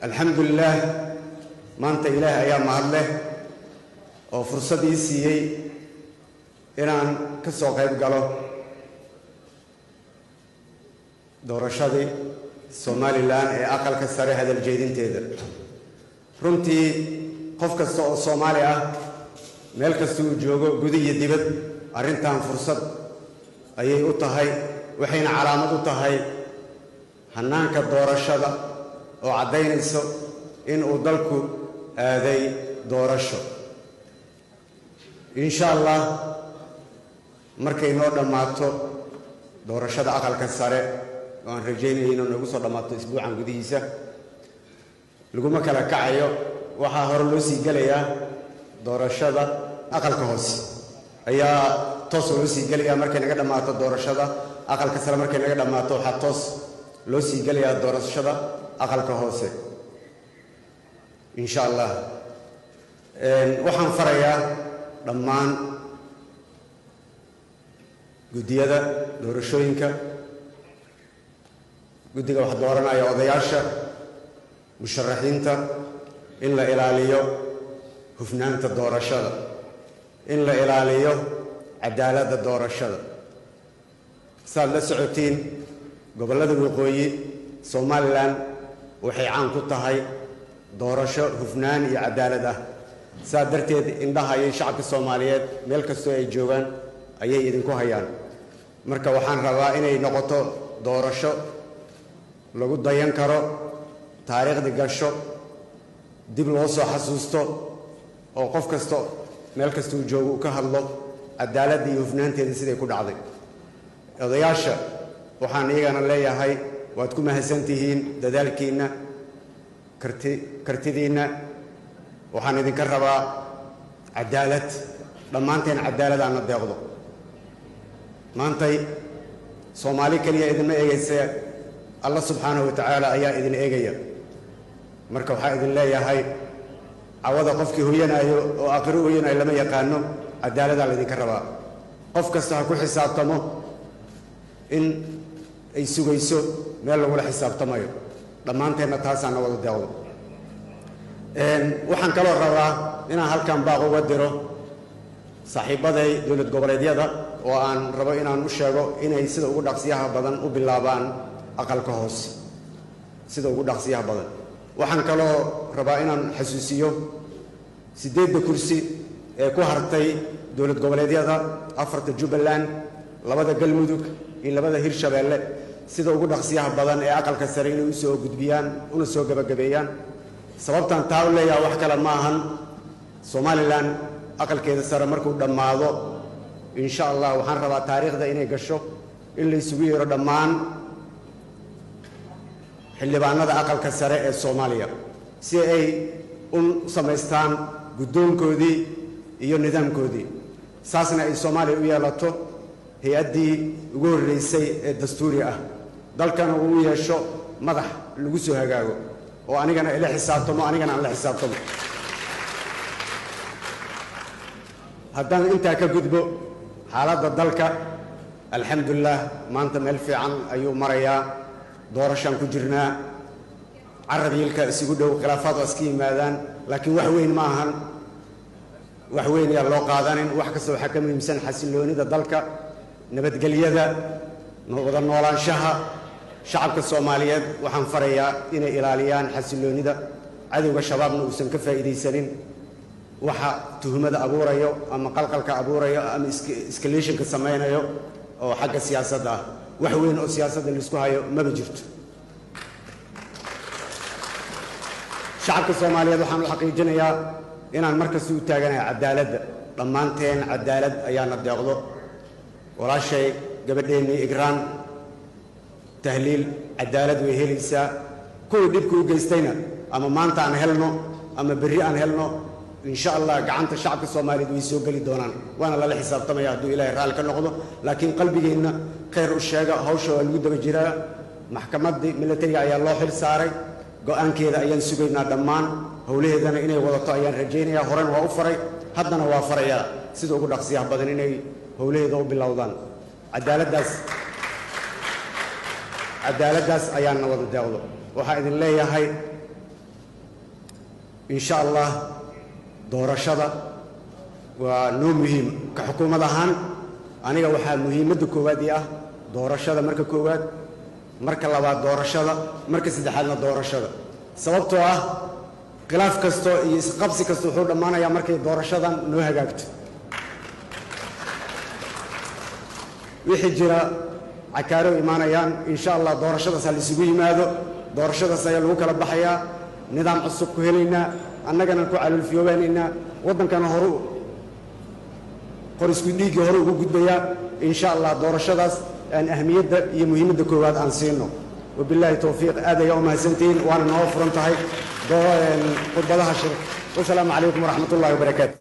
Alxamdulilaah, maanta Ilaahay ayaa mahadleh oo fursad ii siiyey inaan ka soo qayb galo doorashadii Somalilan ee Aqalka Sare hadal jeedinteeda. Runtii qof kasta oo Soomaali ah, meel kasta uu joogo, guda iyo dibad, arrintan fursad ayay u tahay, waxayna calaamad u tahay hannaanka doorashada oo caddaynayso in uu dalku aaday doorasho. Insha Allah, markay noo dhammaato doorashada Aqalka Sare, oo aan rajaynaya inuu noogu soo dhammaato isbuucan gudihiisa, laguma kala kacayo. Waxaa hore loo sii gelayaa doorashada Aqalka Hoose ayaa toos loo sii gelayaa. Markay naga dhammaato doorashada Aqalka Sare, markay naga dhammaato, waxaa toos loo sii gelayaa doorashada Aqalka Hoose, insha Allah. Waxaan farayaa dhammaan guddiyada doorashooyinka, guddiga wax dooranaya, odayaasha, musharaxiinta in la ilaaliyo hufnaanta doorashada, in la ilaaliyo cadaaladda doorashada. Saad la socotiin, gobollada waqooyi Somalilan waxay caan ku tahay doorasho hufnaan iyo cadaalad ah. Saas darteed indhaha ayay shacabka Soomaaliyeed meel kastoo ay joogaan ayay idinku hayaan. Marka waxaan rabaa inay noqoto doorasho lagu dayan karo, taariikhda gasho, dib loo soo xasuusto, oo qof kasta meel kasta uu joogo uu ka hadlo cadaaladda iyo hufnaanteeda siday ku dhacday. Odayaasha waxaan iyagana leeyahay, waad ku mahadsan tihiin dadaalkiinna, karti kartidiinna. Waxaan idinka rabaa cadaalad. Dhammaanteen cadaalad aanna deeqdo. Maantay Soomaali keliya idinma eegayse, Alla subxaanahu wa tacaala ayaa idin eegaya. Marka waxaa idin leeyahay, cawada qofkii hoyanaayo oo aakhiro hoyanaayo lama yaqaano. Cadaaladaa laydinka rabaa. Qof kasta ha ku xisaabtamo in ay sugayso meel lagula xisaabtamayo. Dhammaanteenna taasaana wada deeqdo. Waxaan kaloo rabaa inaan halkan baaq uga diro saaxiibbaday dowlad goboleedyada, oo aan rabo inaan u sheego inay sida ugu dhaqsiyaha badan u bilaabaan Aqalka Hoose, sida ugu dhaqsiyaha badan. Waxaan kaloo rabaa inaan xasuusiyo siddeedda kursi ee ku hartay dowlad goboleedyada, afarta Jubbaland, labada Galmudug iyo labada Hirshabeelle, sida ugu dhaqsiyaha badan ee Aqalka Sare inay usoo gudbiyaan una soo gebagabeeyaan. Sababtaan taa u leeyaha wax kale ma ahan. Somalilan aqalkeeda sare markuu dhammaado, insha Allah, waxaan rabaa taariikhda inay gasho in la isugu yeero dhammaan xildhibaanada Aqalka Sare ee Soomaaliya si ay u samaystaan guddoonkoodii iyo nidaamkoodii, saasna ay Soomaaliya u yeelato hay-addii ugu horreysay ee dastuuri ah, dalkana uu u yeesho madax lagu soo hagaago oo anigana ila xisaabtamo, anigana aan la xisaabtamo. Haddaan intaa ka gudbo, xaaladda dalka, alxamdulilah, maanta meel fiican ayuu marayaa. Doorashaan ku jirnaa, carab yiilka isugu dhow, khilaafaad waa iska yimaadaan, laakiin wax weyn ma ahan, wax weyn yaa loo qaadanin. Wax kasta waxaa ka muhiimsan xasilloonida dalka, nabadgelyada, wada noolaanshaha shacabka Soomaaliyeed. Waxaan farayaa inay ilaaliyaan xasilloonida, cadowga Shabaabna uusan ka faa'iidaysanin waxa tuhmada abuurayo ama qalqalka abuurayo ama escalationka samaynayo oo xagga siyaasadda ah. Wax weyn oo siyaasadda laisku hayo maba jirto. Shacabka Soomaaliyeed waxaan u xaqiijinayaa inaan mar kasta u taaganahay cadaaladda. Dhammaanteen cadaalad ayaana deeqdo. Walaashay, gabadheennii Igraan Tahliil, cadaalad way helaysaa. Kuwii dhibka u geystayna, ama maanta aan helno ama berri aan helno, insha Allah gacanta shacabka Soomaaliyeed way soo geli doonaan, waana lala xisaabtamaya hadduu Ilaahay raalli ka noqdo. Laakiin qalbigeenna khayr u sheega. Hawsha waa lagu daba jiraa. Maxkamaddii militariga ayaa loo xil saaray, go-aankeeda ayaan sugaynaa. Dhammaan howlaheedana inay wadato ayaan rajaynayaa. Horena waa u faray, haddana waa farayaa sida ugu dhaqsiyaha badan inay howlaheeda u bilowdaan. Cadaaladdaas, cadaaladdaas ayaana wada deeqdo. Waxaa idin leeyahay Insha Allah doorashada waa noo muhiim. Ka xukuumad ahaan aniga waxaa muhiimadda koowaad ii ah doorashada marka koowaad, marka labaad doorashada, marka saddexaadna doorashada, sababtoo ah khilaaf kasto iyo isqabsi kasta wuxuu dhammaanayaa markay doorashadan noo hagaagto. Wixii jira cakaaro imaanayaan. Insha Allah doorashadaas ha laisugu yimaado, doorashadaas ayaa lagu kala baxayaa, nidaam cusub ku helaynaa, annagana ku caloolfiyoobaanaynaa, waddankana horu qorisku dhiiggii hore ugu gudbayaa. Insha Allah doorashadaas aan ahmiyadda iyo muhiimadda koowaad aan siino. Wabilaahi towfiiq. Aad ayaa u mahadsantihiin, waana noo furan tahay khudbadaha shirka. Wasalaamu calaykum waraxmat ullahi wabarakaatu.